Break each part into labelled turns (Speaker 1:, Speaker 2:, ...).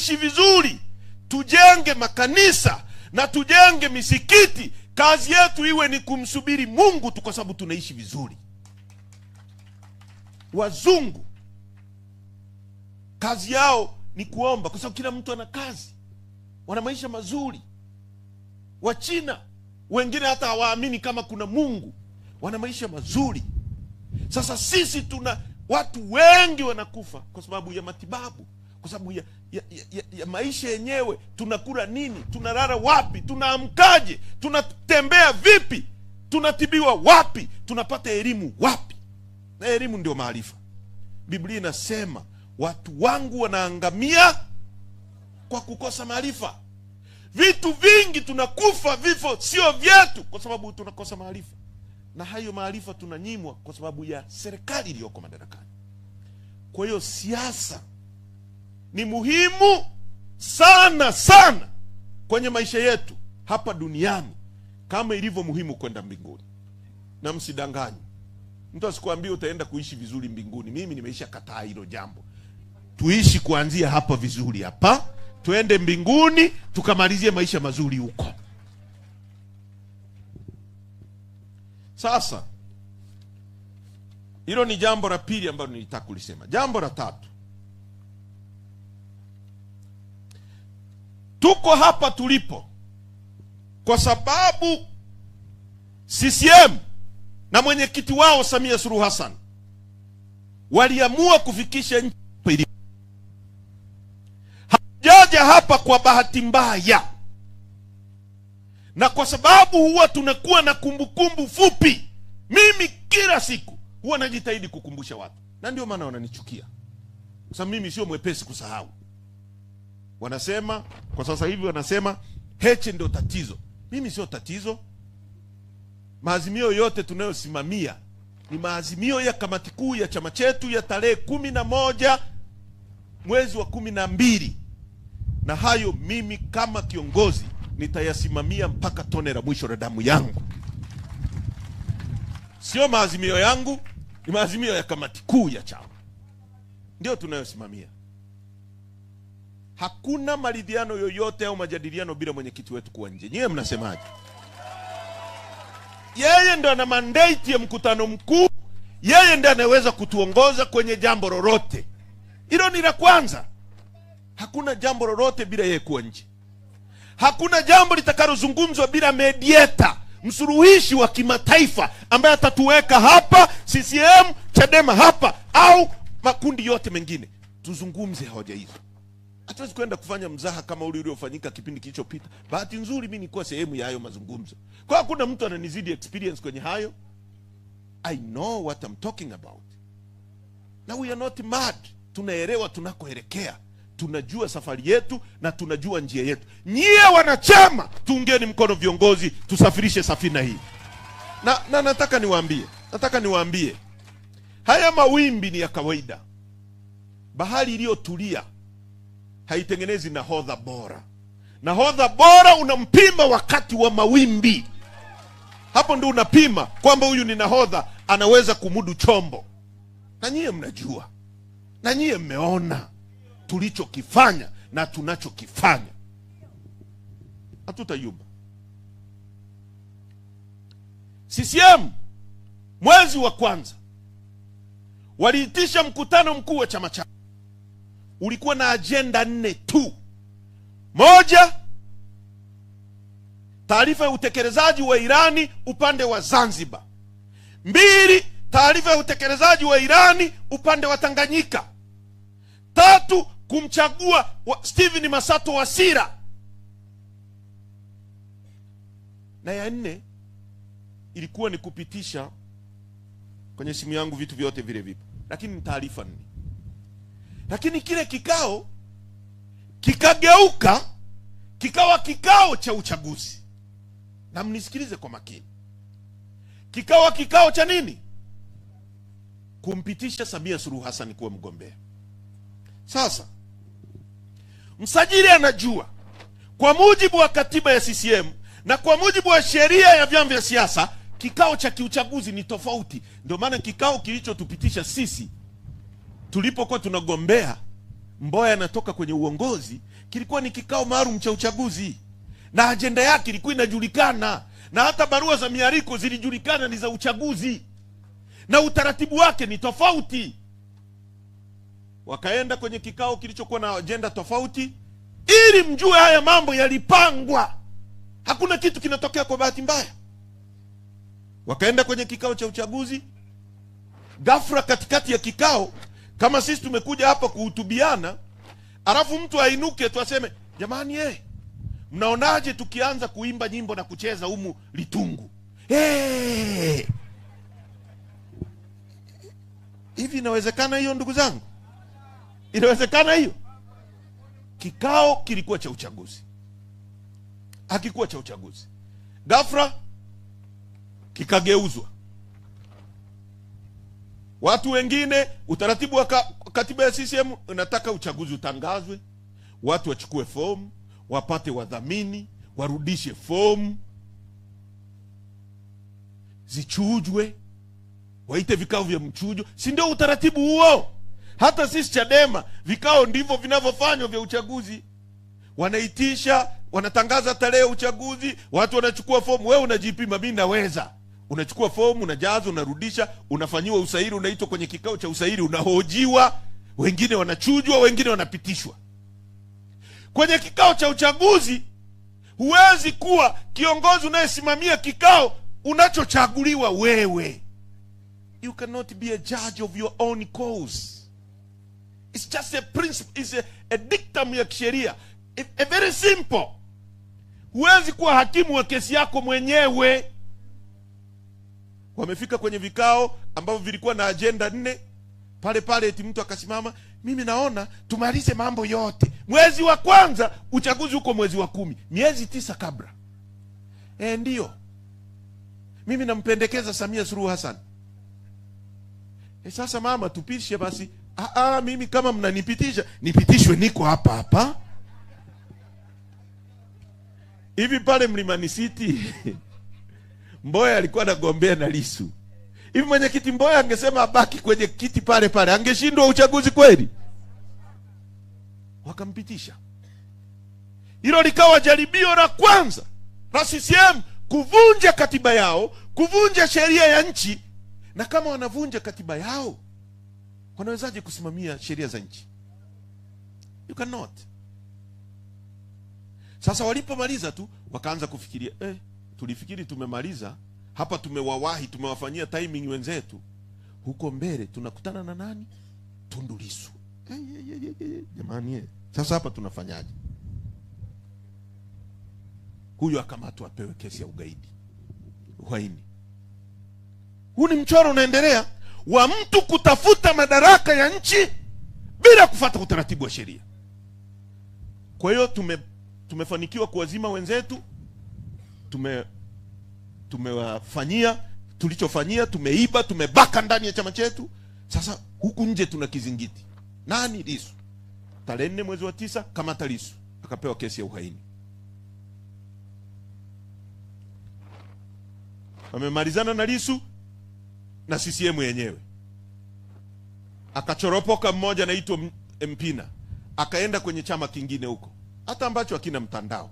Speaker 1: Ishi vizuri, tujenge makanisa na tujenge misikiti. Kazi yetu iwe ni kumsubiri Mungu tu, kwa sababu tunaishi vizuri. Wazungu kazi yao ni kuomba, kwa sababu kila mtu ana kazi, wana maisha mazuri. Wachina wengine hata hawaamini kama kuna Mungu, wana maisha mazuri. Sasa sisi tuna watu wengi wanakufa kwa sababu ya matibabu, kwa sababu ya maisha yenyewe. Tunakula nini? Tunalala wapi? Tunaamkaje? Tunatembea vipi? Tunatibiwa wapi? Tunapata elimu wapi? Na elimu ndio maarifa. Biblia inasema watu wangu wanaangamia kwa kukosa maarifa. Vitu vingi tunakufa vifo sio vyetu kwa sababu tunakosa maarifa. Na hayo maarifa tunanyimwa kwa sababu ya serikali iliyoko madarakani. Kwa hiyo siasa ni muhimu sana sana kwenye maisha yetu hapa duniani kama ilivyo muhimu kwenda mbinguni. Na msidanganywe. Mtu asikwambie utaenda kuishi vizuri mbinguni. Mimi nimeisha kataa hilo jambo. Tuishi kuanzia hapa vizuri hapa, tuende mbinguni tukamalizie maisha mazuri huko. Sasa hilo ni jambo la pili ambalo nilitaka kulisema. Jambo la tatu, tuko hapa tulipo kwa sababu CCM na mwenyekiti wao Samia Suluhu Hassan waliamua kufikisha nchi. Hajaja hapa kwa bahati mbaya, na kwa sababu huwa tunakuwa na kumbukumbu fupi. Mimi kila siku huwa najitahidi kukumbusha watu, na ndio maana wananichukia, kwa sababu mimi sio mwepesi kusahau. Wanasema kwa sasa hivi, wanasema Heche ndio tatizo. Mimi sio tatizo. Maazimio yote tunayosimamia ni maazimio ya kamati kuu ya chama chetu ya tarehe 11 mwezi wa 12, na hayo mimi kama kiongozi nitayasimamia mpaka tone la mwisho la damu yangu. Sio maazimio yangu, ni maazimio ya kamati kuu ya chama ndio tunayosimamia. Hakuna maridhiano yoyote au majadiliano bila mwenyekiti wetu kuwa nje. Nyewe mnasemaje? Yeye ndo ana mandate ya mkutano mkuu, yeye ndiye anaweza kutuongoza kwenye jambo lolote. Hilo ni la kwanza. Hakuna jambo lolote bila yeye kuwa nje. Hakuna jambo litakalozungumzwa bila mediator, msuluhishi wa kimataifa ambaye atatuweka hapa CCM, Chadema hapa au makundi yote mengine, tuzungumze hoja hizo. Hatuwezi kwenda kufanya mzaha kama ule uliofanyika kipindi kilichopita. Bahati nzuri mimi nilikuwa sehemu ya hayo mazungumzo. Kwa hakuna mtu ananizidi experience kwenye hayo. I know what I'm talking about. Na we are not mad. Tunaelewa tunakoelekea. Tunajua safari yetu na tunajua njia yetu. Nyie wanachama, tuungeni mkono viongozi, tusafirishe safina hii. Na nataka niwaambie, haya mawimbi ni ya kawaida. Bahari iliyotulia haitengenezi nahodha bora. Nahodha bora unampima wakati wa mawimbi. Hapo ndio unapima kwamba huyu ni nahodha, anaweza kumudu chombo. Na nyie mnajua, na nyie mmeona tulichokifanya na tunachokifanya. Hatutayumba. CCM mwezi wa kwanza waliitisha mkutano mkuu wa chama chao. Ulikuwa na ajenda 4 tu. Moja, taarifa ya utekelezaji wa ilani upande wa Zanzibar. 2, taarifa ya utekelezaji wa ilani upande wa Tanganyika. 3, kumchagua Stephen Masato Wasira. Na ya 4 ilikuwa ni kupitisha kwenye simu yangu vitu vyote vile vipo, lakini ni taarifa 4. Lakini kile kikao kikageuka kikawa kikao cha uchaguzi. Na mnisikilize kwa makini. Kikawa kikao cha nini? Kumpitisha Samia Suluhu Hassan kuwa mgombea. Sasa msajili anajua kwa mujibu wa katiba ya CCM na kwa mujibu wa sheria ya vyama vya siasa, kikao cha kiuchaguzi ni tofauti. Ndio maana kikao kilichotupitisha sisi tulipokuwa tunagombea Mboya anatoka kwenye uongozi, kilikuwa ni kikao maalum cha uchaguzi, na ajenda yake ilikuwa inajulikana, na hata barua za mialiko zilijulikana ni za uchaguzi, na utaratibu wake ni tofauti. Wakaenda kwenye kikao kilichokuwa na ajenda tofauti, ili mjue haya mambo yalipangwa. Hakuna kitu kinatokea kwa bahati mbaya. Wakaenda kwenye kikao cha uchaguzi, ghafla katikati ya kikao, kama sisi tumekuja hapa kuhutubiana, alafu mtu ainuke tu aseme, jamani, mnaonaje tukianza kuimba nyimbo na kucheza humu Litungu? Hey! Hivi inawezekana hiyo, ndugu zangu? Inawezekana hiyo? Kikao kilikuwa cha uchaguzi, hakikuwa cha uchaguzi. Ghafla kikageuzwa. Watu wengine, utaratibu wa katiba ya CCM unataka uchaguzi utangazwe, watu wachukue fomu, wapate wadhamini, warudishe fomu, zichujwe, waite vikao vya mchujo. Si ndio utaratibu huo? Hata sisi Chadema vikao ndivyo vinavyofanywa vya uchaguzi. Wanaitisha, wanatangaza tarehe uchaguzi, watu wanachukua fomu. Wewe unajipima, mimi naweza. Unachukua fomu, unajaza, unarudisha, unafanyiwa usairi, unaitwa kwenye kikao cha usairi, unahojiwa, wengine wanachujwa, wengine wanapitishwa. Kwenye kikao cha uchaguzi huwezi kuwa kiongozi unayesimamia kikao unachochaguliwa wewe. You cannot be a judge of your own cause. It's just a principle, it's a dictum ya kisheria. A very simple. Huwezi kuwa hakimu wa kesi yako mwenyewe. Wamefika kwenye vikao ambavyo vilikuwa na agenda 4, pale pale eti mtu akasimama, mimi naona tumalize mambo yote mwezi wa kwanza, uchaguzi uko mwezi wa 10, miezi 9 kabla. Ndio mimi nampendekeza Samia Suluhu Hassan. Sasa mama tupishe basi. Mimi kama mnanipitisha, nipitishwe, niko hapa hapa. Hivi pale Mlimani City Mboya alikuwa anagombea na Lissu. Hivi mwenyekiti Mboya angesema abaki kwenye kiti pale pale, angeshindwa uchaguzi kweli? Wakampitisha. Hilo likawa jaribio la kwanza la CCM kuvunja katiba yao, kuvunja sheria ya nchi. Na kama wanavunja katiba yao, wanawezaje kusimamia sheria za nchi? You cannot. Sasa walipomaliza tu wakaanza kufikiria, tulifikiri tumemaliza hapa, tumewawahi, tumewafanyia timing wenzetu, huko mbele tunakutana na nani? Tundu Lissu. Jamani, sasa hapa tunafanyaje? Huyu akamatwa apewe kesi ya ugaidi, uhaini. Huu ni mchoro unaendelea wa mtu kutafuta madaraka ya nchi bila kufuata utaratibu wa sheria. Kwa hiyo tumefanikiwa kuwazima wenzetu, tumewafanyia tulichofanyia, tumeiba, tumebaka ndani ya chama chetu. Sasa huku nje tuna kizingiti. Nani? Lissu. Tarehe 4 mwezi wa 9 kamata Lissu, akapewa kesi ya uhaini. Wamemalizana na Lissu na CCM yenyewe. Akachoropoka mmoja anaitwa Mpina, akaenda kwenye chama kingine huko, hata ambacho hakina mtandao.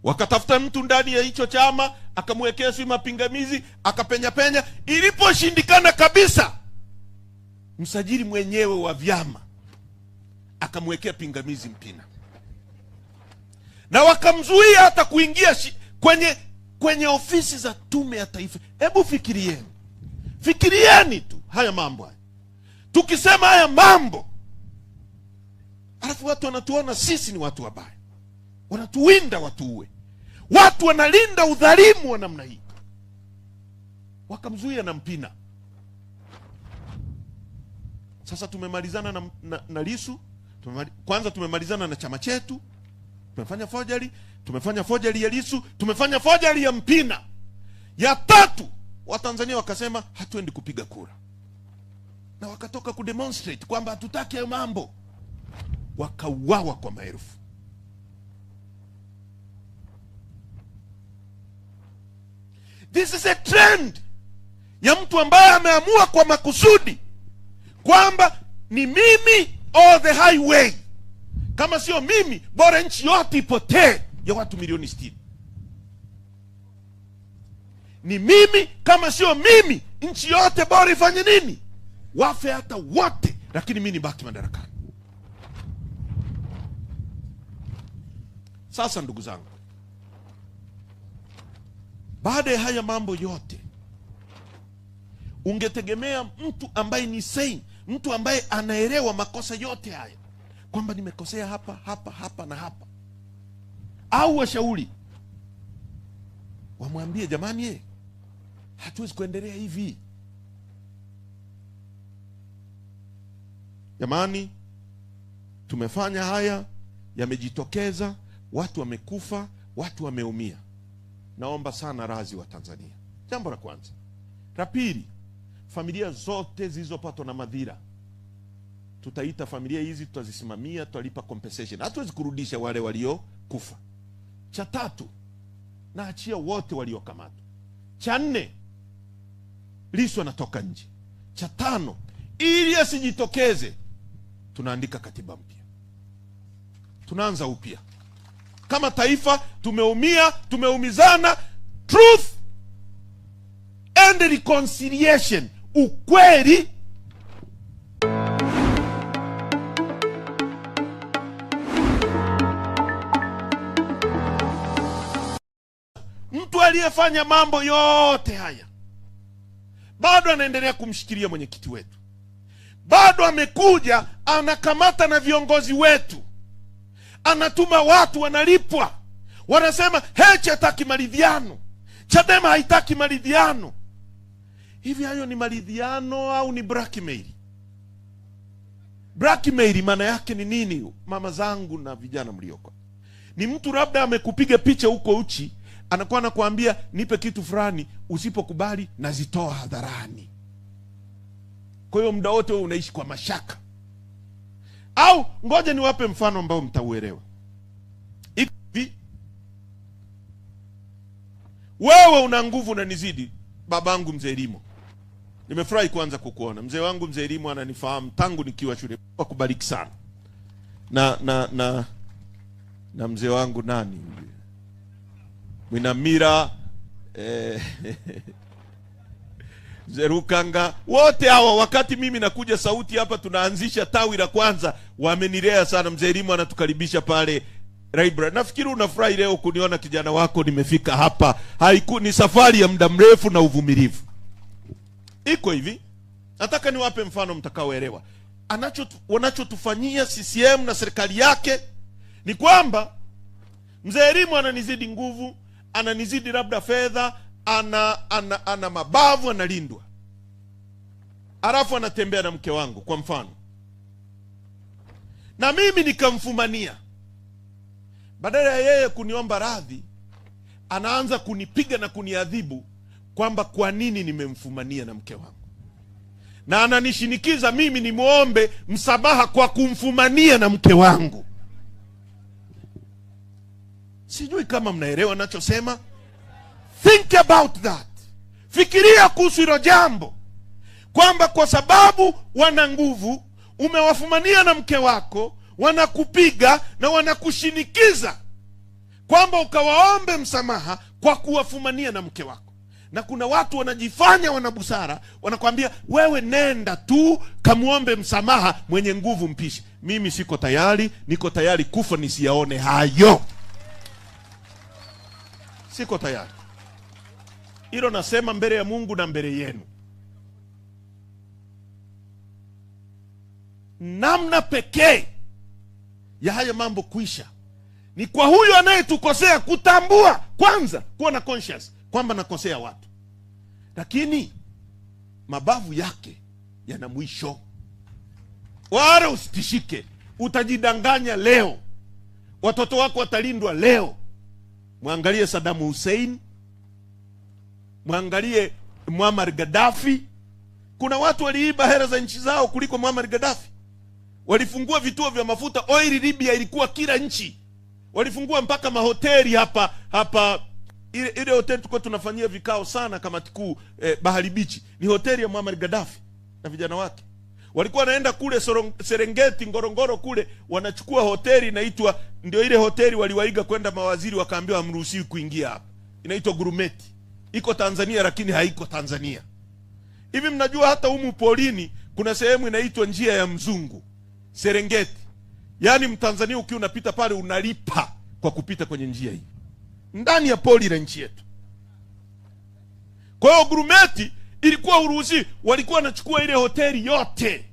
Speaker 1: Wakatafuta mtu ndani ya hicho chama, akamwekea si mapingamizi, akapenya penya. Iliposhindikana kabisa, msajili mwenyewe wa vyama akamwekea pingamizi Mpina, na wakamzuia hata kuingia kwenye ofisi za Tume ya Taifa. Hebu fikirieni, fikirieni tu haya mambo haya. Tukisema haya mambo, alafu watu wanatuona sisi ni watu wabaya, wanatuwinda watuue, watu wanalinda udhalimu wa namna hii. Wakamzuia na Mpina. Sasa tumemalizana na Lissu, kwanza tumemalizana na chama chetu, tumefanya forgery, tumefanya forgery ya Lissu, tumefanya forgery ya Mpina. Ya tatu, Watanzania wakasema hatuendi kupiga kura, na wakatoka kudemonstrate kwamba hatutaki hayo mambo. Wakauawa kwa maelfu. This is a trend ya mtu ambaye ameamua kwa makusudi kwamba ni mimi or the highway. Kama sio mimi, bora nchi yote ipotee ya watu milioni 60. Ni mimi, kama sio mimi, nchi yote bora ifanye nini? Wafe hata wote, lakini mimi nibaki madarakani. Sasa ndugu zangu, baada ya haya mambo yote, ungetegemea mtu ambaye ni sane, mtu ambaye anaelewa makosa yote haya, kwamba nimekosea hapa, hapa, hapa na hapa, au washauri wamwambie, jamani, hatuwezi kuendelea hivi. Jamani, tumefanya haya, yamejitokeza, watu wamekufa, watu wameumia. Naomba sana radhi wa Tanzania. Jambo la kwanza. La pili, familia zote zilizopatwa na madhira, tutaita familia hizi, tutazisimamia, tutalipa compensation. Hatuwezi kurudisha wale waliokufa. Cha tatu, naachia wote waliokamatwa. Cha nne, Lissu anatoka nje. Cha tano, ili asijitokeze, tunaandika katiba mpya. Tunaanza upya. Kama taifa tumeumia, tumeumizana. Truth and reconciliation, ukweli. Mtu aliyefanya mambo yote haya bado anaendelea kumshikilia mwenyekiti wetu, bado amekuja anakamata na viongozi wetu, anatuma watu wanalipwa, wanasema Heche hataki maridhiano, Chadema haitaki maridhiano. Hivi hayo ni maridhiano au ni blackmail? Blackmail maana yake ni nini, mama zangu na vijana mlioko? Ni mtu labda amekupiga picha huko uchi, anakuwa anakuambia nipe kitu fulani, usipokubali nazitoa hadharani. Kwa hiyo muda wote wewe unaishi kwa mashaka. Au ngoja niwape mfano ambao mtauelewa. Hivi wewe una nguvu na nizidi, babangu Mzee Limo. Nimefurahi kwanza kukuona. Mzee wangu Mzee Limo ananifahamu tangu nikiwa shule. Akubariki sana. Na mzee wangu nani? Mwinamira, Zerukanga, wote hawa wakati mimi nakuja Sauti hapa tunaanzisha tawi la kwanza, wamenilea sana. Mzee Limo anatukaribisha pale library. Nafikiri unafurahi leo kuniona kijana wako nimefika hapa. Haiku ni safari ya muda mrefu na uvumilivu. Iko hivi, nataka niwape mfano mtakaoelewa. Wanachotufanyia CCM na serikali yake ni kwamba Mzee Limo ananizidi nguvu, ananizidi labda fedha, ana mabavu, analindwa. Alafu anatembea na mke wangu kwa mfano, na mimi nikamfumania. Badala ya yeye kuniomba radhi, anaanza kunipiga na kuniadhibu kwamba kwa nini nimemfumania na mke wangu, na ananishinikiza mimi nimuombe msamaha kwa kumfumania na mke wangu. Sijui kama mnaelewa nachosema. Think about that. Fikiria kuhusu hilo jambo, kwamba kwa sababu wana nguvu, umewafumania na mke wako, wanakupiga na wanakushinikiza kwamba ukawaombe msamaha kwa kuwafumania na mke wako. Na kuna watu wanajifanya wana busara, wanakwambia wewe nenda tu kamuombe msamaha mwenye nguvu mpishe. Mimi siko tayari, niko tayari kufa nisiyaone hayo. Siko tayari. Hilo nasema mbele ya Mungu na mbele yenu. Namna pekee ya haya mambo kuisha ni kwa huyu anayetukosea kutambua kwanza, kuwa na conscious kwamba nakosea watu, lakini mabavu yake yana mwisho. Wala usitishike, utajidanganya leo, watoto wako watalindwa leo. Mwangalie Saddam Hussein, mwangalie Muammar Gaddafi. Kuna watu waliiba hela za nchi zao kuliko Muammar Gaddafi. Walifungua vituo vya mafuta, oil Libya ilikuwa kila nchi. Walifungua mpaka mahoteli hapa Ile hoteli tulikuwa tunafanyia vikao sana kamati kuu, Bahari Beach, ni hoteli ya Muammar Gaddafi na vijana wake. Walikuwa wanaenda kule Serengeti, Ngorongoro kule, wanachukua hoteli inaitwa, ndio ile hoteli waliwaiga kwenda mawaziri wakaambiwa hamruhusiwi kuingia hapa. Inaitwa Gurumeti. Iko Tanzania lakini haiko Tanzania. Hivi mnajua hata humu polini kuna sehemu inaitwa njia ya mzungu, Serengeti. Yaani Mtanzania ukiwa unapita pale unalipa kwa kupita kwenye njia hii. Ndani ya poli la nchi yetu. Kwa hiyo Gurumeti ilikuwa uruhusi, walikuwa wanachukua ile hoteli yote.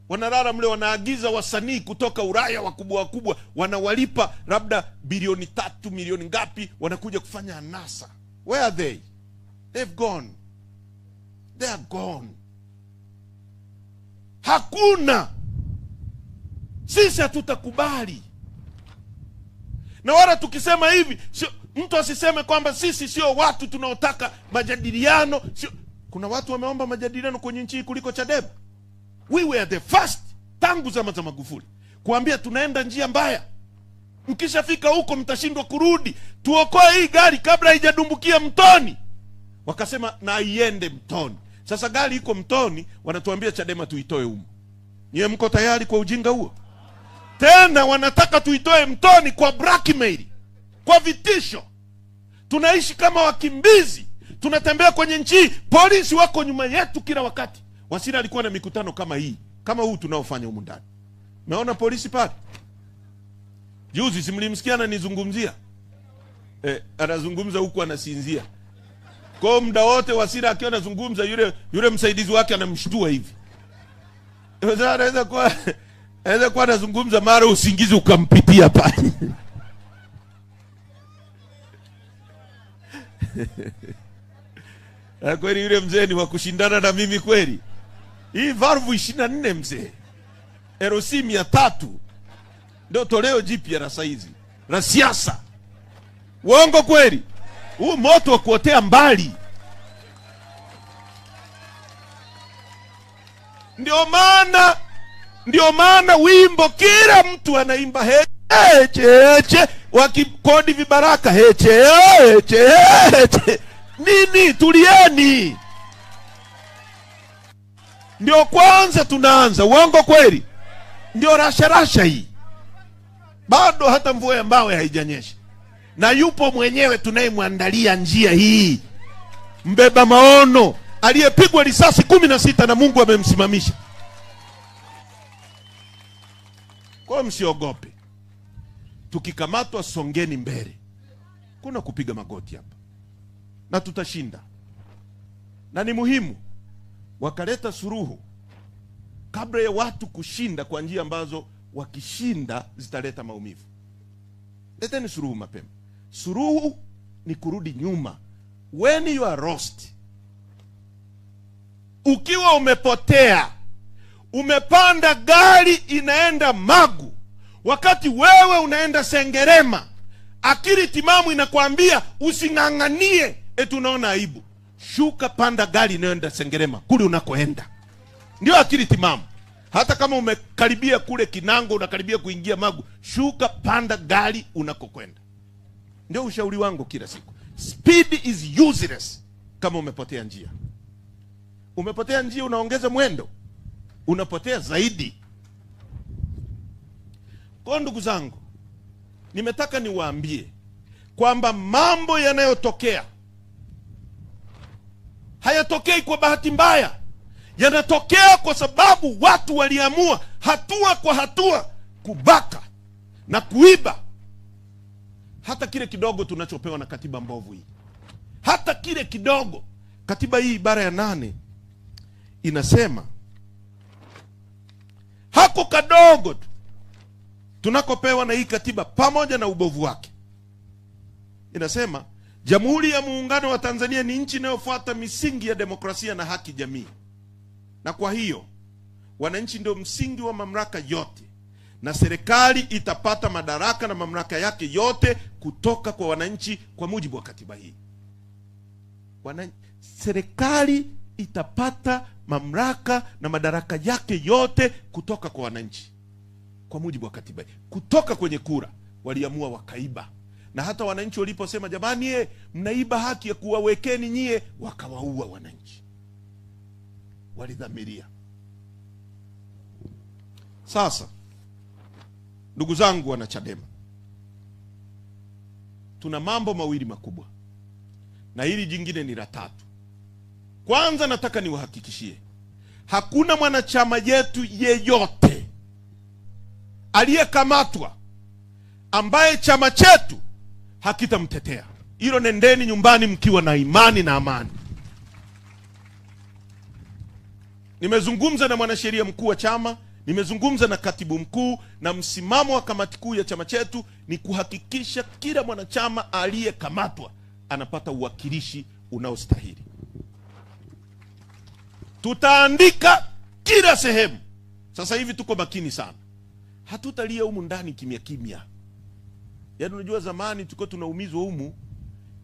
Speaker 1: Wanalala mle, wanaagiza wasanii kutoka Ulaya wakubwa wakubwa, wanawalipa labda bilioni 3, milioni ngapi, wanakuja kufanya anasa. Where are they? They've gone. They are gone. Hakuna. Sisi hatutakubali. Na wala tukisema hivi, sio, mtu asiseme kwamba sisi sio watu tunaotaka majadiliano. Sio, kuna watu wameomba majadiliano kwenye nchi kuliko Chadema. We were the first tangu zama za Magufuli kuambia tunaenda njia mbaya. Mkishafika huko mtashindwa kurudi. Tuokoe hii gari kabla haijadumbukia mtoni. Wakasema na iende mtoni. Sasa gari iko mtoni, wanatuambia Chadema tuitoe humo. Nyie mko tayari kwa ujinga huo? Tena wanataka tuitoe mtoni kwa blackmail, kwa vitisho. Tunaishi kama wakimbizi, tunatembea kwenye nchi, polisi wako nyuma yetu kila wakati. Wasira alikuwa na mikutano kama hii, kama huu tunaofanya humu ndani. Umeona polisi pale? Juzi simlimsikia ananizungumzia. Anazungumza huku anasinzia. Kwa muda wote Wasira akiwa anazungumza, yule msaidizi wake anamshtua hivi. Anaweza kuwa anazungumza mara usingizi ukampitia pale. Kweli yule mzee ni wa kushindana na mimi kweli. Hii valve 24 mzee. ROC 300. Ndio toleo jipya la saizi la siasa. Uongo kweli? Huu moto wa kuotea mbali. Ndio maana wimbo kila mtu anaimba heche heche, wakikodi vibaraka heche heche heche. Nini? Tulieni. Ndio kwanza tunaanza. Uongo kweli? Ndio rasha rasha hii. Bado hata mvua ya mawe haijanyesha. Na yupo mwenyewe tunayemwandalia njia hii. Mbeba maono aliyepigwa risasi 16 na Mungu amemsimamisha. Kwa msiogope. Tukikamatwa songeni mbele. Kuna kupiga magoti hapa. Na tutashinda. Na ni muhimu wakaleta suluhu kabla ya watu kushinda kwa njia ambazo wakishinda zitaleta maumivu. Leteni suluhu mapema. Suluhu ni kurudi nyuma. When you are lost, ukiwa umepotea, umepanda gari inaenda Magu, wakati wewe unaenda Sengerema, akili timamu inakwambia using'ang'anie, eti unaona aibu. Shuka, panda gari inayoenda Sengerema, kule unakoenda. Ndio akili timamu. Hata kama umekaribia kule Kinango, unakaribia kuingia Magu, shuka, panda gari unakokwenda. Ndio ushauri wangu kila siku. Speed is useless kama umepotea njia. Umepotea njia, unaongeza mwendo, unapotea zaidi. Kwa ndugu zangu, nimetaka niwaambie kwamba mambo yanayotokea hayatokei kwa bahati mbaya. Yanatokea kwa sababu watu waliamua hatua kwa hatua kubaka na kuiba hata kile kidogo tunachopewa na katiba mbovu hii. Hata kile kidogo. Katiba hii ibara ya 8 inasema hako kadogo tu tunakopewa na hii katiba pamoja na ubovu wake. Inasema Jamhuri ya Muungano wa Tanzania ni nchi inayofuata misingi ya demokrasia na haki jamii. Na kwa hiyo wananchi ndio msingi wa mamlaka yote, na serikali itapata madaraka na mamlaka yake yote kutoka kwa wananchi kwa mujibu wa katiba hii. Serikali itapata mamlaka na madaraka yake yote kutoka kwa wananchi kwa mujibu wa katiba hii. Kutoka kwenye kura waliamua wakaiba. Na hata wananchi waliposema jamani, mnaiba haki ya kuwawekeni nyie, wakawaua wananchi. Walidhamiria. Sasa ndugu zangu wana Chadema, tuna mambo mawili makubwa, na hili jingine ni la tatu. Kwanza nataka niwahakikishie, hakuna mwanachama yetu yeyote aliyekamatwa ambaye chama chetu hakitamtetea. Hilo nendeni nyumbani mkiwa na imani na amani. Nimezungumza na mwanasheria mkuu wa chama, nimezungumza na katibu mkuu, na msimamo wa kamati kuu ya chama chetu ni kuhakikisha kila mwanachama aliyekamatwa anapata uwakilishi unaostahili. Tutaandika kila sehemu. Sasa hivi tuko makini sana. Hatutalia humu ndani kimya kimya. Yaani unajua zamani tulikuwa tunaumizwa humu,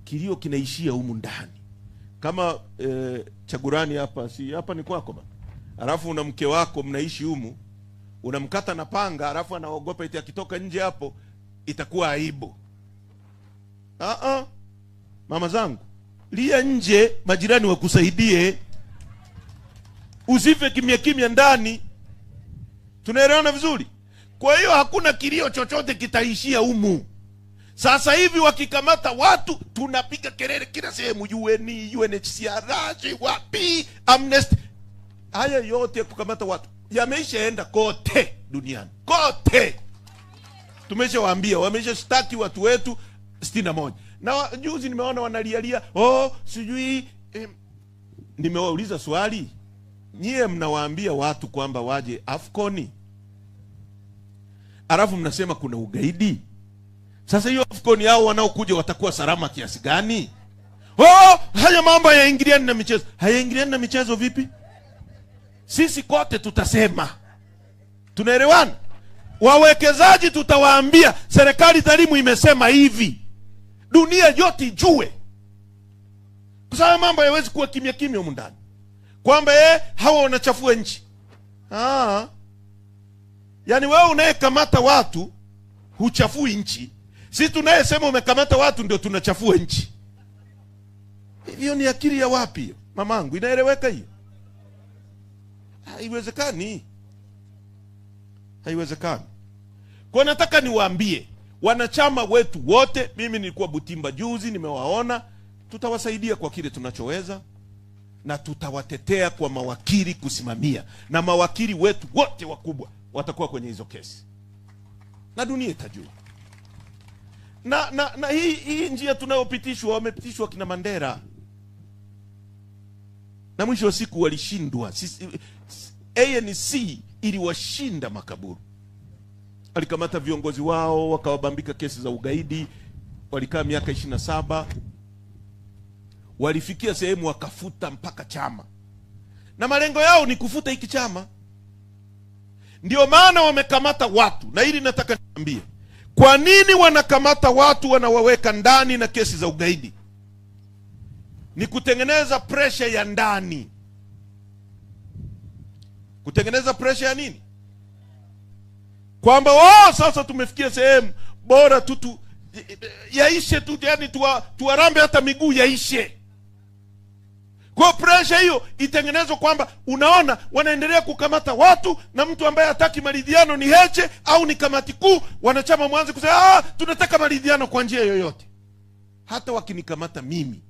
Speaker 1: kilio kinaishia humu ndani. Kama Chagurani hapa, si hapa ni kwako bana. Alafu una mke wako mnaishi humu, unamkata na panga, alafu anaogopa eti akitoka nje hapo itakuwa aibu. Mama zangu, lia nje, majirani wakusaidie. Usife kimya kimya ndani. Tunaelewana vizuri? Kwa hiyo hakuna kilio chochote kitaishia humu. Sasa hivi wakikamata watu tunapiga kelele kila sehemu, UN, UNHCR, wapi, Amnesty. Haya yote kukamata watu yameishaenda kote duniani. Kote. Tumeshawaambia, wameshashtaki watu wetu 61. Na juzi nimeona wanalialia, oh sijui nimewauliza swali. Nyie mnawaambia watu kwamba waje Afcon, alafu mnasema kuna ugaidi. Sasa hiyo Afcon yao wanaokuja watakuwa salama kiasi gani? Oh, haya mambo hayaingiliani na michezo. Hayaingiliani na michezo vipi? Sisi kote tutasema. Tunaelewana? Wawekezaji tutawaambia serikali dhalimu imesema hivi. Dunia yote ijue. Kwa sababu mambo hayawezi kuwa kimya kimya humu ndani. Kwamba hawa wanachafua nchi. Yaani wewe unayekamata watu huchafui nchi. Sisi tunayesema umekamata watu ndio tunachafua nchi. Hiyo ni akili ya wapi hiyo? Mamangu, inaeleweka hiyo? Haiwezekani. Haiwezekani. Kwa nataka niwaambie wanachama wetu wote, mimi nilikuwa Butimba juzi, nimewaona, tutawasaidia kwa kile tunachoweza na tutawatetea kwa mawakili kusimamia, na mawakili wetu wote wakubwa watakuwa kwenye hizo kesi. Na dunia itajua. Na hii njia tunayopitishwa, wamepitishwa kina Mandela. Na mwisho wa siku walishindwa. ANC iliwashinda makaburu. Alikamata viongozi wao, wakawabambika kesi za ugaidi, walikaa miaka 27. Walifikia sehemu wakafuta mpaka chama. Na malengo yao ni kufuta hiki chama. Ndio maana wamekamata watu. Na hili nataka niambie. Kwa nini wanakamata watu wanawaweka ndani na kesi za ugaidi? Ni kutengeneza pressure ya ndani. Kutengeneza pressure ya nini? Kwamba sasa tumefikia sehemu bora tu yaishe tu, yani tuwarambe hata miguu yaishe. Kwa pressure hiyo itengenezwe kwamba unaona wanaendelea kukamata watu, na mtu ambaye hataki maridhiano ni Heche au ni kamati kuu, wanachama mwanze kusema tunataka maridhiano kwa njia yoyote. Hata wakinikamata mimi,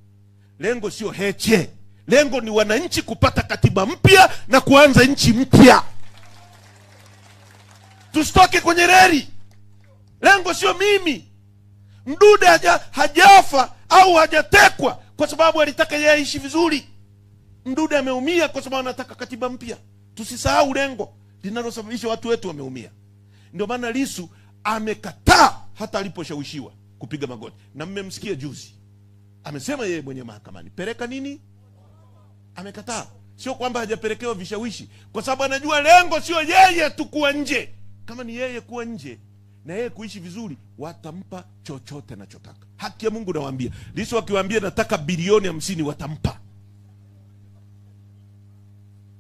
Speaker 1: lengo sio Heche. Lengo ni wananchi kupata katiba mpya na kuanza nchi mpya. Tusitoke kwenye reli. Lengo sio mimi. Mdude hajafa au hajatekwa kwa sababu alitaka yeye aishi vizuri. Mdude ameumia kwa sababu anataka katiba mpya. Tusisahau lengo linalosababisha watu wetu wameumia. Ndio maana Lissu amekataa hata aliposhawishiwa kupiga magoti. Na mmemsikia juzi amesema yeye mwenye mahakamani, peleka nini? Amekataa. Sio kwamba hajapelekewa vishawishi, kwa sababu anajua lengo sio yeye tu kuwa nje. Kama ni yeye kuwa nje na yeye kuishi vizuri, watampa chochote anachotaka. Haki ya Mungu nawaambia. Lissu akiwaambia nataka bilioni 50 watampa.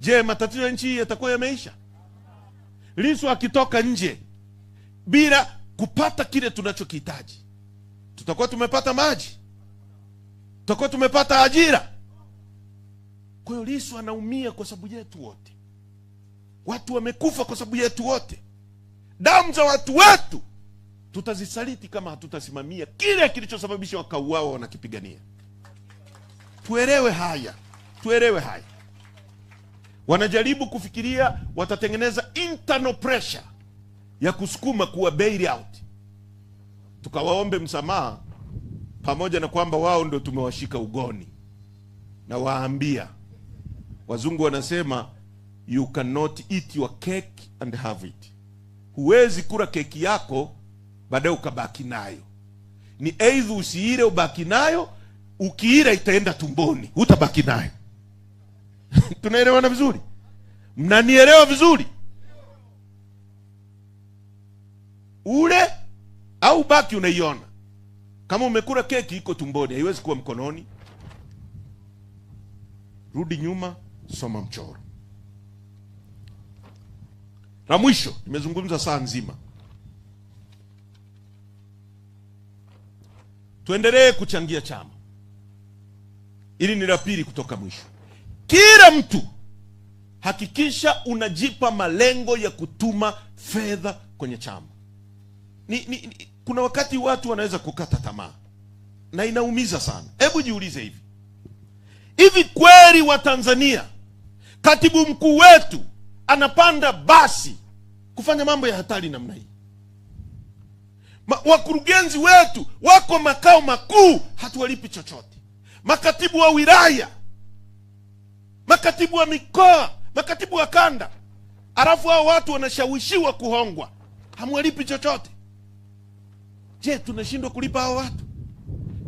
Speaker 1: Je, matatizo ya nchi yatakuwa yameisha? Lissu akitoka nje bila kupata kile tunachokihitaji, Tutakuwa tumepata maji? Tutakuwa tumepata ajira? Kwa hiyo Lissu anaumia kwa sababu yetu wote. Watu wamekufa kwa sababu yetu wote. Damu za watu wetu tutazisaliti kama hatutasimamia kile kilichosababisha wakauawa wanakipigania. Tuelewe haya. Tuelewe haya. Wanajaribu kufikiria watatengeneza internal pressure ya kusukuma kuwa bail out. Tukawaombe msamaha, pamoja na kwamba wao ndio tumewashika ugoni. Na waambia, wazungu wanasema you cannot eat your cake and have it. Huwezi kula keki yako baadaye ukabaki nayo. Ni either usiile ubaki nayo, ukiila itaenda tumboni, hutabaki nayo. Tunaelewana vizuri? Mnanielewa vizuri? Ule au baki unaiona. Kama umekula keki iko tumboni, haiwezi kuwa mkononi. Rudi nyuma, soma mchoro. Na mwisho, nimezungumza saa nzima. Tuendelee kuchangia chama. Ili ni la pili kutoka mwisho. Kila mtu hakikisha unajipa malengo ya kutuma fedha kwenye chama. Kuna wakati watu wanaweza kukata tamaa na inaumiza sana. Hebu jiulize hivi. Hivi kweli wa Tanzania, katibu mkuu wetu anapanda basi kufanya mambo ya hatari namna hii? Wakurugenzi wetu wako makao makuu, hatuwalipi chochote. Makatibu wa wilaya, makatibu wa mikoa, makatibu wa kanda, alafu hao watu wanashawishiwa kuhongwa, hamwalipi chochote. Je, tunashindwa kulipa hao watu?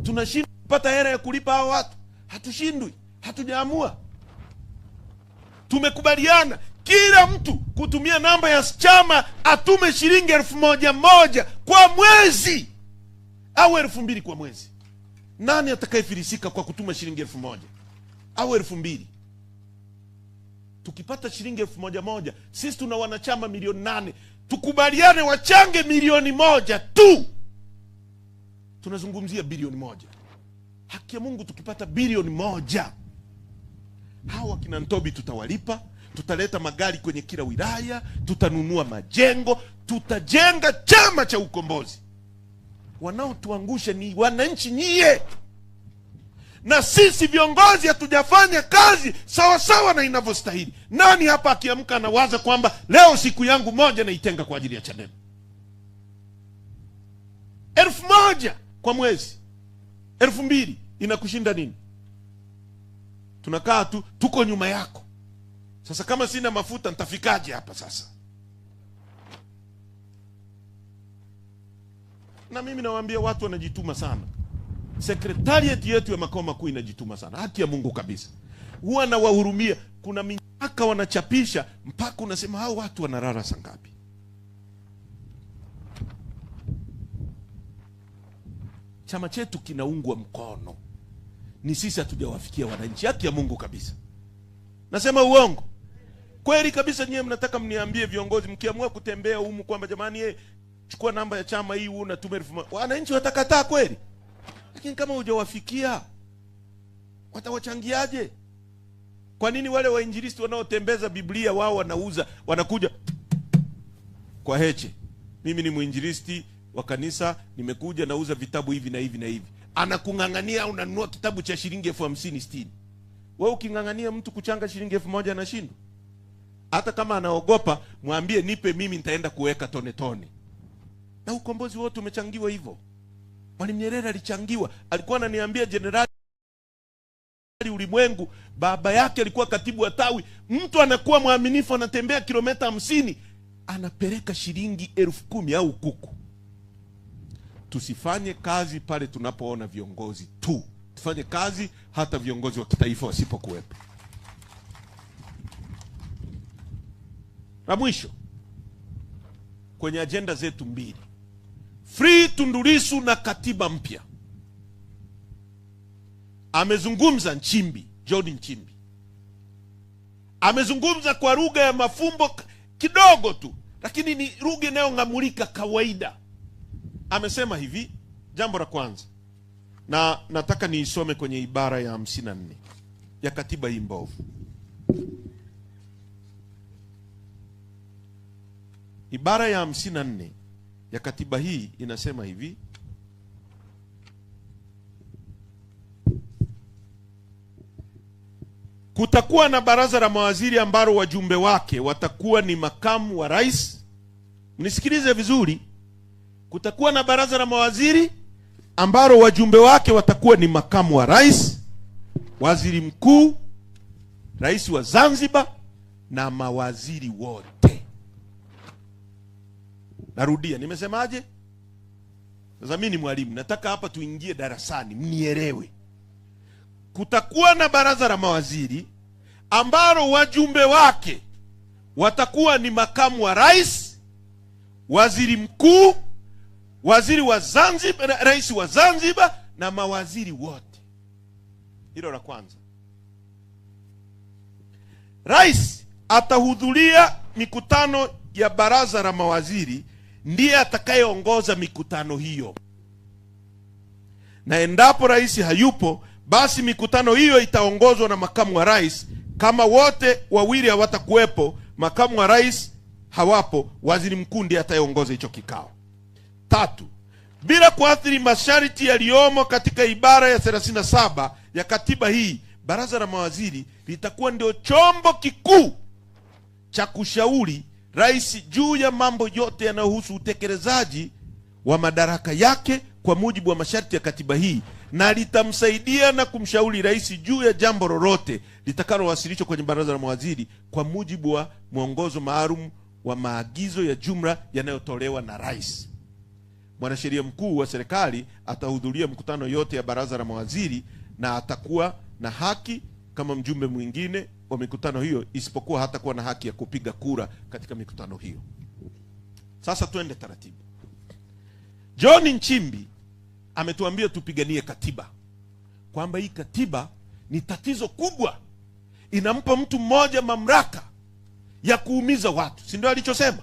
Speaker 1: Tunashindwa kupata hela ya kulipa hao watu? Hatushindwi, hatujaamua. Tumekubaliana kila mtu kutumia namba ya chama atume shilingi 1000 kwa mwezi au 2000 kwa mwezi. Nani atakayefilisika kwa kutuma shilingi 1000 au 2000? Tukipata shilingi 1000, sisi tuna wanachama 8,000,000. Tukubaliane wachange 1,000,000 tu. Tunazungumzia 1,000,000,000. Haki ya Mungu, tukipata 1,000,000,000, hawa kina Ntobi tutawalipa, tutaleta magari kwenye kila wilaya, tutanunua majengo, tutajenga chama cha ukombozi. Wanaotuangusha ni wananchi nyie. Na sisi viongozi hatujafanya kazi sawa sawa na inavyostahili. Nani hapa akiamka anawaza kwamba leo siku yangu moja naitenga kwa ajili ya Chadema? 1000 kwa mwezi, 2000 inakushinda nini? Tunakaa tu, tuko nyuma yako. Sasa kama sina mafuta nitafikaje hapa sasa? Na mimi nawaambia watu wanajituma sana. Sekretariat yetu ya makao makuu inajituma sana. Haki ya Mungu kabisa. Huwa nawahurumia. Kuna minyaka wanachapisha mpaka unasema hao watu wanalala saa ngapi? Chama chetu kinaungwa mkono. Ni sisi hatujawafikia wananchi. Haki ya Mungu kabisa. Nasema uongo? Kweli kabisa. Nyie mnataka mniambie viongozi mkiamua kutembea humu kwamba jamani, chukua namba ya chama hii unatuma 1000, wananchi watakataa kweli? Lakini kama hujawafikia watawachangiaje? Kwa nini wale wainjilisti wanaotembeza Biblia wao wanauza, wanakuja kwa Heche, mimi ni mwinjilisti wa kanisa, nimekuja nauza vitabu hivi na hivi na hivi. Anakung'ang'ania unanunua kitabu cha shilingi 50,000 60. Wewe uking'ang'ania mtu kuchanga shilingi 1000 anashindwa. Hata kama anaogopa, mwambie nipe mimi nitaenda kuweka tone tone. Na ukombozi wote umechangiwa hivyo. Mwalimu Nyerere alichangiwa. Alikuwa ananiambia Jenerali Ulimwengu, baba yake alikuwa katibu wa tawi. Mtu anakuwa mwaminifu, anatembea kilomita 50, anapeleka shilingi 10,000 au kuku. Tusifanye kazi pale tunapoona viongozi tu. Tufanye kazi hata viongozi wa kitaifa wasipokuwepo. Na mwisho, kwenye agenda zetu 2, Free Tundu Lissu na katiba mpya. Amezungumza Nchimbi, John Nchimbi. Amezungumza kwa lugha ya mafumbo kidogo tu, lakini ni lugha inayong'amulika kawaida. Amesema hivi, Jambo la kwanza, na nataka niisome kwenye ibara ya 54 ya katiba hii mbovu. Ibara ya 54 ya katiba hii inasema hivi: kutakuwa na baraza la mawaziri ambalo wajumbe wake watakuwa ni makamu wa rais. Mnisikilize vizuri. Kutakuwa na baraza la mawaziri ambalo wajumbe wake watakuwa ni makamu wa rais, waziri mkuu, rais wa Zanzibar na mawaziri wote. Narudia, nimesemaje? Sasa mimi ni mwalimu, nataka hapa tuingie darasani mnielewe. Kutakuwa na baraza la mawaziri ambalo wajumbe wake watakuwa ni makamu wa rais, waziri mkuu, waziri wa Zanzibar, rais wa Zanzibar na mawaziri wote. Hilo la kwanza. Rais atahudhuria mikutano ya baraza la mawaziri, ndiye atakayeongoza mikutano hiyo. Na endapo rais hayupo, basi mikutano hiyo itaongozwa na makamu wa rais. Kama wote wawili hawatakuwepo, makamu wa rais hawapo, waziri mkuu ndiye atayeongoza hicho kikao. Tatu, bila kuathiri masharti yaliyomo katika ibara ya 37 ya katiba hii, baraza la mawaziri litakuwa ndio chombo kikuu cha kushauri rais juu ya mambo yote yanayohusu utekelezaji wa madaraka yake kwa mujibu wa masharti ya katiba hii, na litamsaidia na kumshauri rais juu ya jambo lolote litakalowasilishwa kwenye baraza la mawaziri kwa mujibu wa mwongozo maalum wa maagizo ya jumla yanayotolewa na rais. Mwanasheria mkuu wa serikali atahudhuria mkutano yote ya baraza la mawaziri na atakuwa na haki kama mjumbe mwingine wa mikutano hiyo, isipokuwa hatakuwa na haki ya kupiga kura katika mikutano hiyo. Sasa twende taratibu. John Nchimbi ametuambia tupiganie katiba, kwamba hii katiba ni tatizo kubwa, inampa mtu mmoja mamlaka ya kuumiza watu, si ndio alichosema?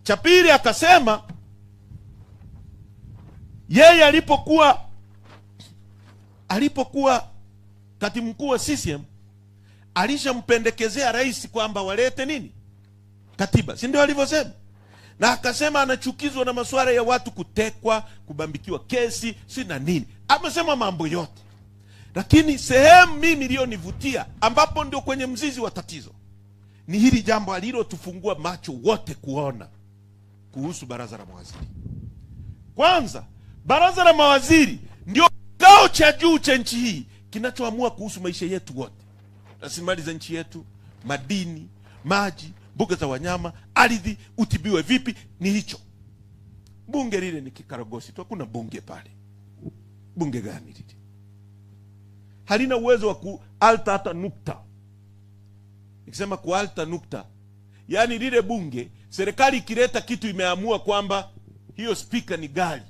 Speaker 1: Cha pili akasema yeye alipokuwa katibu mkuu wa CCM alishampendekezea rais kwamba walete nini? Katiba, si ndio alivyosema? Na akasema anachukizwa na masuala ya watu kutekwa, kubambikiwa kesi, si na nini. Amesema mambo yote. Lakini sehemu mimi iliyonivutia, ambapo ndio kwenye mzizi wa tatizo, ni hili jambo alilotufungua macho wote kuona kuhusu baraza la mawaziri. Kwanza, baraza la mawaziri ndio kikao cha juu cha nchi hii kinachoamua kuhusu maisha yetu wote. Rasilimali za nchi yetu, madini, maji, mbuga za wanyama, ardhi, utibiwe vipi, ni hicho. Bunge lile ni kikaragosi tu, hakuna bunge pale. Bunge gani lile? Halina uwezo wa kualta hata nukta. Nikisema kualta nukta, yani lile bunge, serikali ikileta kitu imeamua kwamba hiyo speaker ni gari.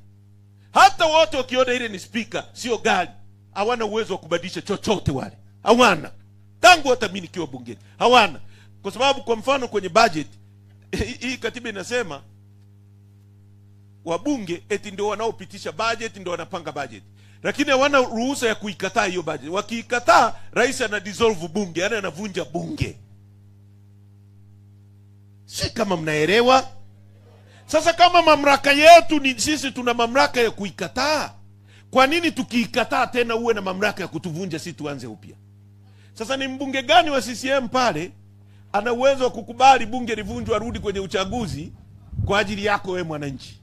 Speaker 1: Hata wote wakiona ile ni speaker, sio gari, hawana uwezo wa kubadilisha chochote wale. Hawana. Tangu hata mimi nikiwa bungeni, hawana. Kwa sababu kwa mfano kwenye budget, hii katiba inasema wabunge eti ndio wanaopitisha budget, ndio wanapanga budget. Lakini hawana ruhusa ya kuikataa hiyo budget. Wakiikataa, rais ana dissolve bunge, yani anavunja bunge. Si kama mnaelewa? Sasa kama mamlaka yetu ni sisi tuna mamlaka ya kuikataa, kwa nini tukiikataa tena uwe na mamlaka ya kutuvunja sisi tuanze upya? Sasa ni mbunge gani wa CCM pale ana uwezo wa kukubali bunge livunjwe arudi kwenye uchaguzi kwa ajili yako wewe mwananchi?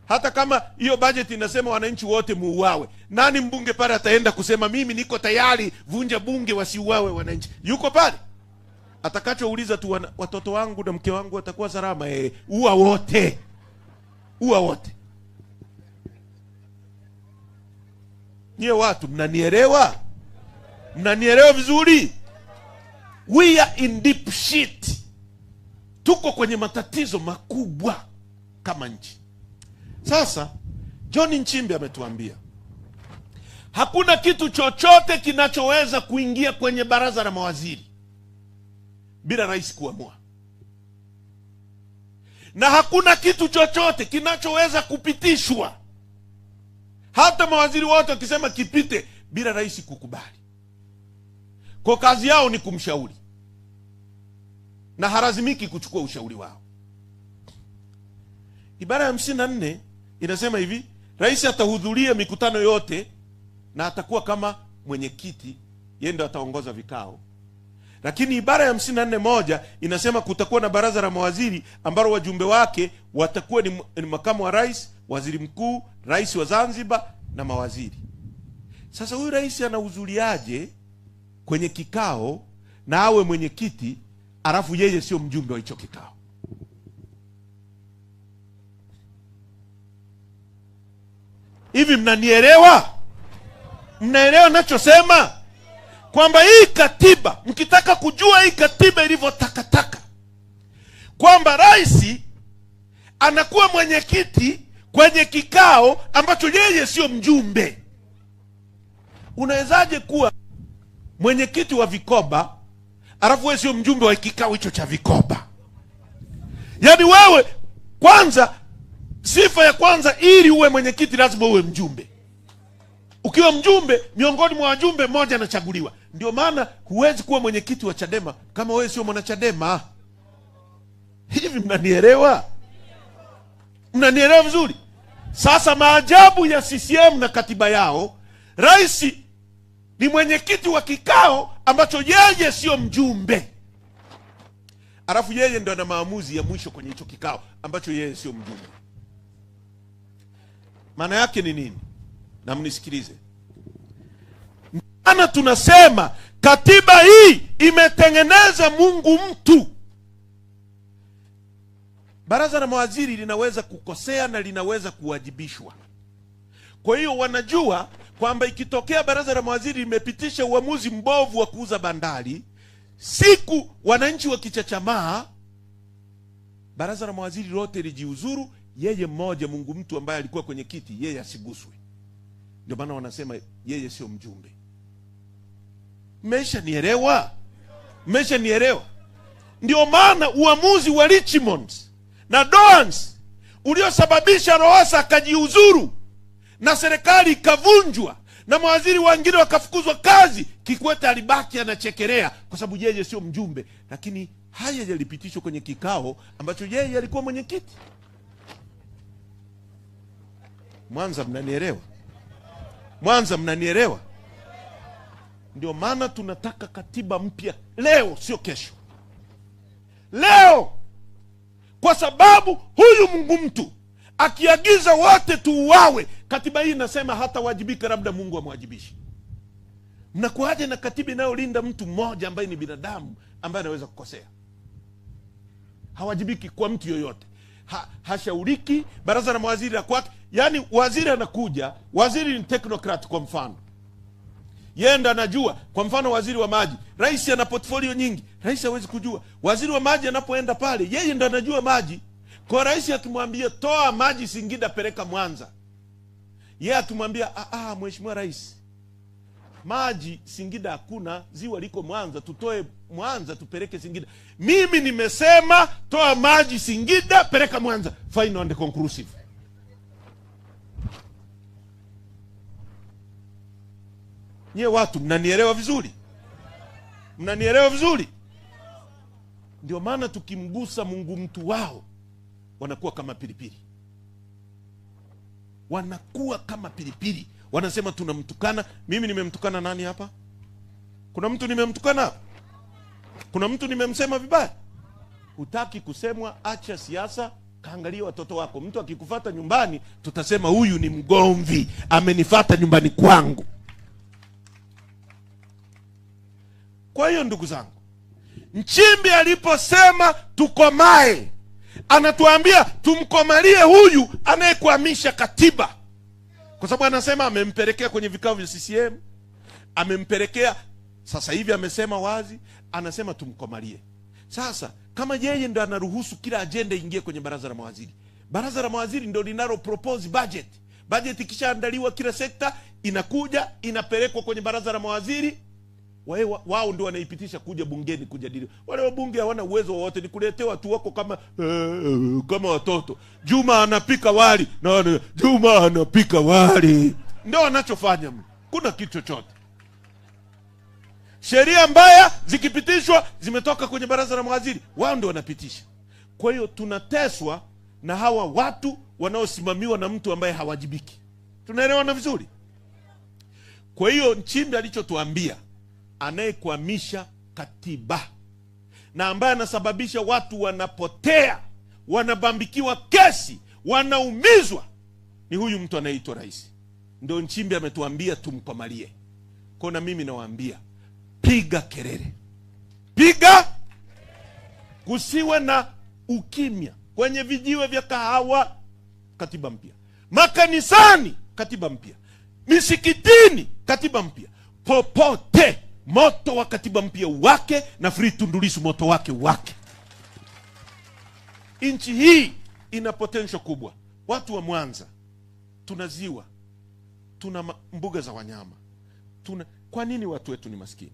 Speaker 1: Hata kama hiyo budget inasema wananchi wote muuawe, nani mbunge pale ataenda kusema mimi niko tayari vunja bunge wasiuawe wananchi? Yuko pale? Atakachouliza tu watoto wangu na mke wangu watakuwa salama, ua wote. Ua wote. Nyie watu mnanielewa? Mnanielewa vizuri? We are in deep shit. Tuko kwenye matatizo makubwa kama nchi. Sasa John Nchimbi ametuambia hakuna kitu chochote kinachoweza kuingia kwenye baraza la mawaziri bila rais kuamua. Na hakuna kitu chochote kinachoweza kupitishwa Hata mawaziri wote wakisema kipite bila rais kukubali. Kwa kazi yao ni kumshauri, na halazimiki kuchukua ushauri wao. Ibara ya 54 inasema hivi: rais atahudhuria mikutano yote na atakuwa kama mwenyekiti, yeye ndo ataongoza vikao. Lakini ibara ya 54(1) inasema kutakuwa na baraza la mawaziri ambalo wajumbe wake watakuwa ni makamu wa rais, waziri mkuu, rais wa Zanzibar na mawaziri. Sasa huyu rais anahudhuriaje kwenye kikao na awe mwenyekiti alafu yeye sio mjumbe wa hicho kikao? Hivi mnanielewa? Mnaelewa nachosema? Kwamba hii katiba, mkitaka kujua hii katiba ilivyo takataka, kwamba rais anakuwa mwenyekiti kwenye kikao ambacho yeye sio mjumbe. Unawezaje kuwa mwenyekiti wa vikoba alafu wewe sio mjumbe wa kikao hicho cha vikoba? Yaani wewe kwanza, sifa ya kwanza ili uwe mwenyekiti lazima uwe mjumbe. Ukiwa mjumbe, miongoni mwa wajumbe mmoja anachaguliwa. Ndio maana huwezi kuwa mwenyekiti wa Chadema kama wewe sio mwanachadema. Hivi mnanielewa? Mnanielewa vizuri? Sasa maajabu ya CCM na katiba yao, rais ni mwenyekiti wa kikao ambacho yeye sio mjumbe, alafu yeye ndo ana maamuzi ya mwisho kwenye hicho kikao ambacho yeye sio mjumbe. Maana yake ni nini? Na mnisikilize. Maana tunasema katiba hii imetengeneza Mungu mtu. Baraza la mawaziri linaweza kukosea na linaweza kuwajibishwa. Kwa hiyo wanajua kwamba ikitokea baraza la mawaziri limepitisha uamuzi mbovu wa kuuza bandari, siku wananchi wakichachamaa, baraza la mawaziri lote lijiuzuru, yeye mmoja Mungu mtu ambaye alikuwa kwenye kiti, yeye asiguswe. Ndio maana wanasema yeye sio mjumbe. Mmeshanielewa? Mmeshanielewa? Ndio maana uamuzi wa Richmond na Doans uliosababisha Lowassa akajiuzuru na serikali ikavunjwa na mawaziri wengine wakafukuzwa kazi, Kikwete alibaki anachekelea kwa sababu yeye sio mjumbe. Lakini haya yalipitishwa kwenye kikao ambacho yeye alikuwa mwenyekiti. Mwanza mnanielewa? Mwanza mnanielewa? Ndio maana tunataka katiba mpya leo, sio kesho. Leo, kwa sababu huyu Mungu mtu akiagiza wote tuuawe, katiba hii inasema hatawajibika, labda Mungu amwajibishe. Mnakuaje na katiba inayolinda mtu mmoja ambaye ni binadamu ambaye anaweza kukosea? Hawajibiki kwa mtu yoyote. Hashauriki, baraza la mawaziri la kwake. Yaani waziri anakuja, waziri ni technocrat kwa mfano. Yeye ndo anajua. Kwa mfano waziri wa maji, rais ana portfolio nyingi, rais hawezi kujua. Waziri wa maji anapoenda pale, yeye ndo anajua maji. Kwa rais akimwambia toa maji Singida peleka Mwanza, yeye akimwambia mheshimiwa rais, maji Singida hakuna, ziwa liko Mwanza, tutoe Mwanza tupeleke Singida. Mimi nimesema toa maji Singida peleka Mwanza. Final and conclusive. Nyie watu mnanielewa vizuri? Mnanielewa vizuri? Ndio maana tukimgusa Mungu mtu wao wanakuwa kama pilipili. Wanakuwa kama pilipili. Wanasema tunamtukana. Mimi nimemtukana nani hapa? Kuna mtu nimemtukana hapa? Kuna mtu nimemsema vibaya? Hutaki kusemwa, acha siasa, kaangalie watoto wako. Mtu akikufuata nyumbani, tutasema huyu ni mgomvi, amenifuata nyumbani kwangu. Kwa hiyo ndugu zangu, Nchimbi aliposema tukomae, anatuambia tumkomalie huyu anayekuhamisha katiba. Kwa sababu anasema amempelekea kwenye vikao vya CCM, amempelekea sasa hivi amesema wazi, anasema tumkomalie. Sasa kama yeye ndo anaruhusu kila agenda ingie kwenye baraza la mawaziri, baraza la mawaziri ndo linalo propose budget. Budget ikishaandaliwa kila sekta inakuja inapelekwa kwenye baraza la mawaziri. Wao ndio wanaipitisha kuja bungeni kujadili. Wale wabunge hawana uwezo wowote, ni kuletewa watu wako kama kama watoto. Juma anapika wali. Na Juma anapika wali. Ndio wanachofanya. Kuna kitu chochote. Sheria mbaya zikipitishwa zimetoka kwenye baraza la mawaziri, wao ndio wanapitisha. Kwa hiyo tunateswa na hawa watu wanaosimamiwa na mtu ambaye hawajibiki. Tunaelewana vizuri? Kwa hiyo Nchimbi alichotuambia, anayekwamisha katiba na ambaye anasababisha watu wanapotea, wanabambikiwa kesi, wanaumizwa, ni huyu mtu anayeitwa rais. Ndio Nchimbi ametuambia tumkomalie. Kwa na mimi nawaambia, piga kelele, piga, kusiwe na ukimya. Kwenye vijiwe vya kahawa, katiba mpya. Makanisani, katiba mpya. Misikitini, katiba mpya. Popote moto wa katiba mpya wake, na Free Tundu Lissu moto wake wake. Nchi hii ina potential kubwa. Watu wa Mwanza, tuna ziwa, tuna mbuga za wanyama. Kwa nini watu wetu ni maskini?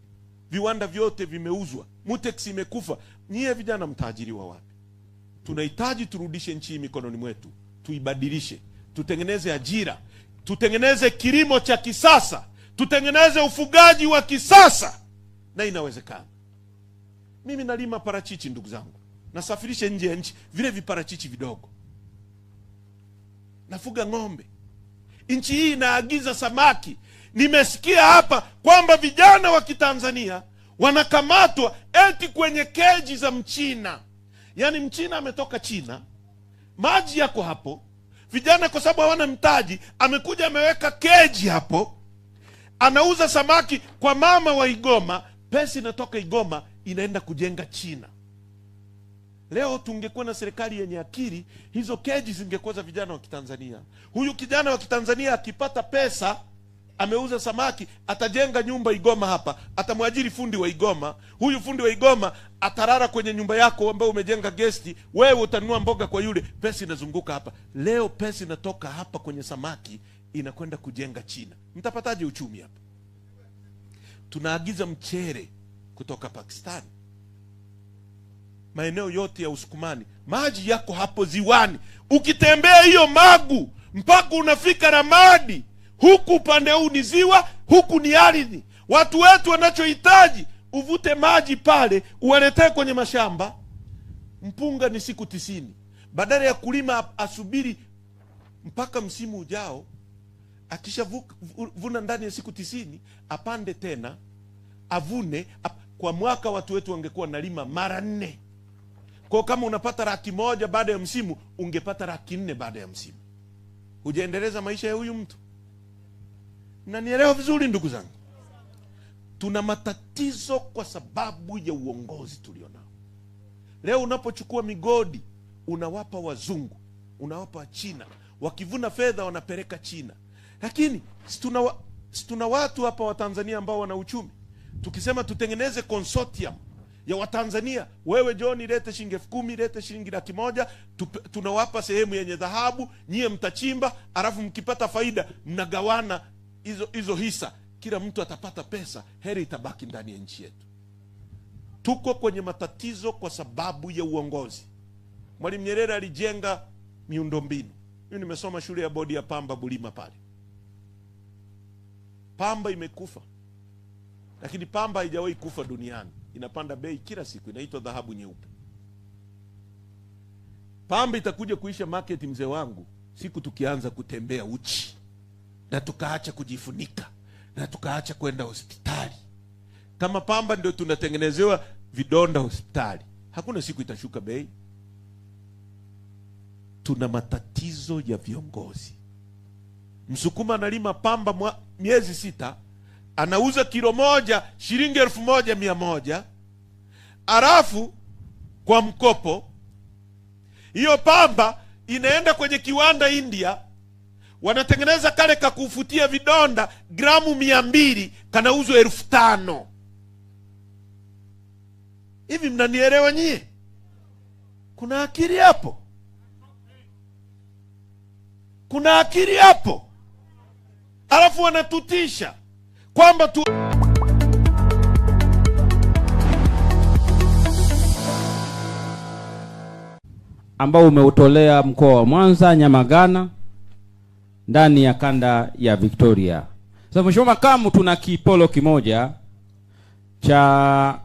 Speaker 1: Viwanda vyote vimeuzwa, Mutex imekufa. Nyie vijana mtaajiriwa wapi? Tunahitaji turudishe nchi hii mikononi mwetu, tuibadilishe, tutengeneze ajira, tutengeneze kilimo cha kisasa, tutengeneze ufugaji wa kisasa, na inawezekana. Mimi nalima parachichi ndugu zangu, nasafirishe nje ya nchi vile viparachichi vidogo. Nafuga ng'ombe. Nchi hii inaagiza samaki. Nimesikia hapa kwamba vijana wa Kitanzania wanakamatwa eti kwenye keji za Mchina. Yaani Mchina ametoka China, maji yako hapo, vijana kwa sababu hawana mtaji, amekuja ameweka keji hapo, anauza samaki kwa mama wa Igoma, pesa inatoka Igoma inaenda kujenga China. Leo tungekuwa na serikali yenye akili, hizo keji zingekuwa za vijana wa Kitanzania. Huyu kijana wa Kitanzania akipata pesa, ameuza samaki, atajenga nyumba Igoma hapa, atamwajiri fundi wa Igoma. Huyu fundi wa Igoma atarara kwenye nyumba yako ambayo umejenga gesti, wewe utanunua mboga kwa yule, pesa inazunguka hapa. Leo pesa inatoka hapa kwenye samaki inakwenda kujenga China. Mtapataje uchumi hapa? Tunaagiza mchere kutoka Pakistan. Maeneo yote ya Usukumani, maji yako hapo ziwani. Ukitembea hiyo Magu mpaka unafika Ramadi, huku upande huu ni ziwa, huku ni ardhi. Watu wetu wanachohitaji uvute maji pale uwaletee kwenye mashamba. Mpunga ni siku 90. Badala ya kulima asubiri mpaka msimu ujao, akishavuna ndani ya siku 90 apande tena avune. Kwa mwaka watu wetu wangekuwa nalima mara 4. Kwa kama unapata 100,000 baada ya msimu, ungepata 400,000 baada ya msimu. Hujaendeleza maisha ya huyu mtu. Na nielewa vizuri ndugu zangu, tuna matatizo kwa sababu ya uongozi tulionao. Leo unapochukua migodi, unawapa wazungu, unawapa China. Wakivuna fedha wanapeleka China. Lakini tuna watu hapa wa Tanzania ambao wana uchumi. Tukisema tutengeneze consortium ya Watanzania, wewe John lete shilingi 10,000, lete shilingi 100,000, tunawapa sehemu yenye dhahabu, nyie mtachimba, alafu mkipata faida mnagawana hizo hisa, kila mtu atapata pesa, heri itabaki ndani ya nchi yetu. Tuko kwenye matatizo kwa sababu ya uongozi. Mwalimu Nyerere alijenga miundombinu. Mimi nimesoma shule ya bodi ya Pamba Bulima pale. Pamba imekufa. Lakini pamba haijawahi kufa duniani. Inapanda bei kila siku, inaitwa dhahabu nyeupe. Pamba itakuja kuisha market mzee wangu siku tukianza kutembea uchi na tukaacha kujifunika na tukaacha kwenda hospitali. Kama pamba ndio tunatengenezewa vidonda hospitali, hakuna siku itashuka bei. Tuna matatizo ya viongozi. Msukuma analima pamba miezi 6, anauza kilo moja shilingi 1,100, alafu kwa mkopo hiyo pamba inaenda kwenye kiwanda India, wanatengeneza kale kakufutia vidonda gramu 200, kanauzwa 5,000. Hivi mnanielewa nyie? Kuna akili hapo? Kuna akili hapo? Alafu wanatutisha kwamba tu
Speaker 2: ambao umeutolea mkoa wa Mwanza Nyamagana, ndani ya kanda ya Victoria. Sasa Mheshimiwa Makamu, tuna kipolo kimoja cha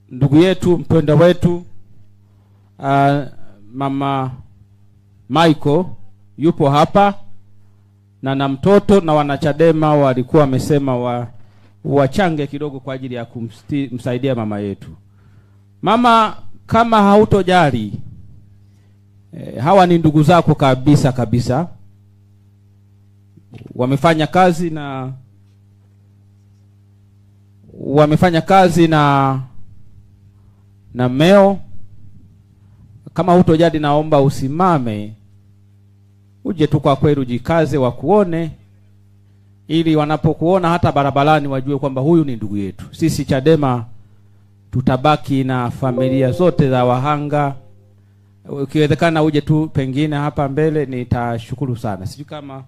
Speaker 2: ndugu yetu mpendwa wetu Mama Michael yupo hapa na mtoto na wanachadema walikuwa wamesema wachange kidogo kwa ajili ya kumsaidia mama yetu. Mama, kama hautojali, hawa ni ndugu zako kabisa kabisa. Wamefanya kazi na meo. Kama hutojali, naomba usimame uje tu kwa kweli, ujikaze wakuone, ili wanapokuona hata barabarani wajue kwamba huyu ni ndugu yetu. Sisi Chadema tutabaki na familia zote za wahanga. Ukiwezekana uje tu pengine hapa mbele, nitashukuru sana. Sijui kama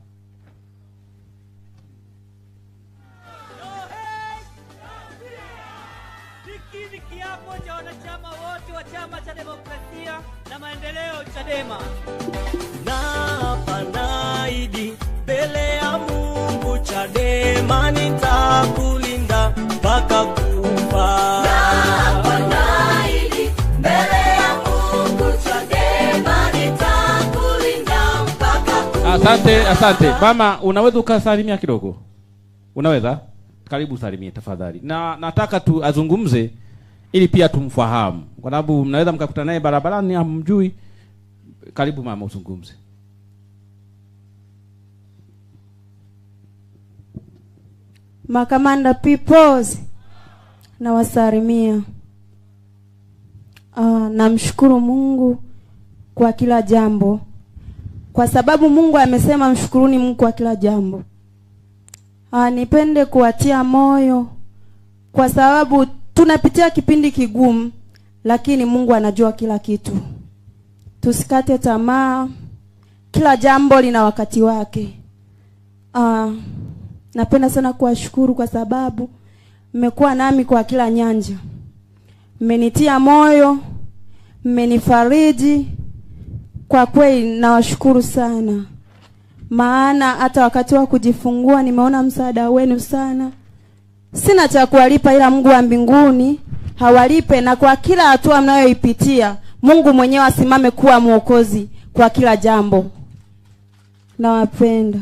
Speaker 3: hiki ni kiapo cha wanachama wote wa Chama cha Demokrasia na Maendeleo, Chadema.
Speaker 4: Na panaidi mbele ya Mungu, Chadema nitakulinda mpaka kufa.
Speaker 5: Na panaidi mbele ya Mungu, Chadema nitakulinda mpaka kufa.
Speaker 2: Asante, asante. Mama, unaweza ukasalimia kidogo? Unaweza? Karibu salimie tafadhali. Na nataka tu azungumze ili pia tumfahamu, kwa sababu mnaweza mkakutana naye barabarani hamjui. Karibu mama, uzungumze.
Speaker 6: Makamanda peoples, nawasalimia. Namshukuru Mungu kwa kila jambo, kwa sababu Mungu amesema mshukuruni Mungu kwa kila jambo. Nipende kuwatia moyo kwa sababu tunapitia kipindi kigumu, lakini Mungu anajua kila kitu. Tusikate tamaa, kila jambo lina wakati wake. Napenda sana kuwashukuru kwa sababu mmekuwa nami kwa kila nyanja. Mmenitia moyo, mmenifariji. Kwa kweli nawashukuru sana. Maana hata wakati wa kujifungua nimeona msaada wenu sana. Sina cha kuwalipa, ila Mungu wa mbinguni hawalipe, na kwa kila hatua mnayoipitia Mungu mwenyewe asimame kuwa mwokozi kwa kila jambo. Nawapenda.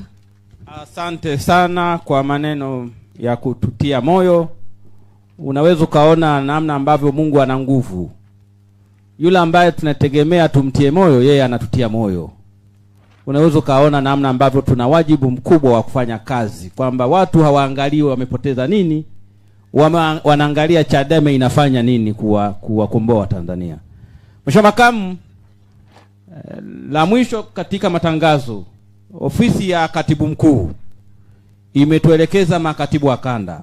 Speaker 2: Asante sana kwa maneno ya kututia moyo. Unaweza ukaona namna ambavyo Mungu ana nguvu. Yule ambaye tunategemea tumtie moyo, yeye anatutia moyo. Unaweza ukaona namna ambavyo tuna wajibu mkubwa wa kufanya kazi, kwamba watu hawaangalii wamepoteza nini, wanaangalia Chadema inafanya nini kuwakomboa Tanzania. Mheshimiwa Makamu, la mwisho katika matangazo, ofisi ya Katibu Mkuu imetuelekeza makatibu wa kanda,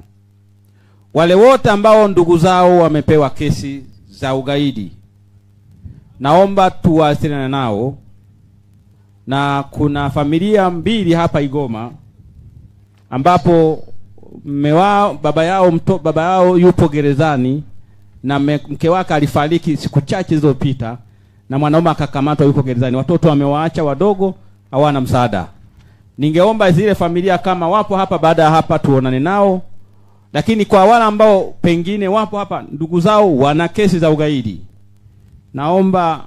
Speaker 2: wale wote ambao ndugu zao wamepewa kesi za ugaidi, naomba tuwasiliane nao. Na kuna familia mbili hapa Igoma ambapo baba yao yupo gerezani na mke wake alifariki siku chache zilizopita, na mwanaume akakamatwa yupo gerezani. Watoto wamewaacha wadogo, hawana msaada. Ningeomba zile familia kama wapo hapa, baada ya hapa tuonane nao. Lakini kwa wale ambao pengine wapo hapa ndugu zao wana kesi za ugaidi, naomba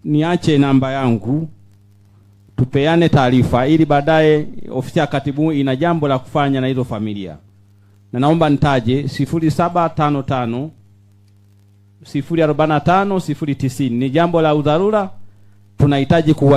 Speaker 2: niache namba yangu, tupeane taarifa ili baadaye ofisi ya katibu ina jambo la kufanya na hizo familia. Na naomba nitaje 0755 045 090. Ni jambo la udharura, tunahitaji kuwa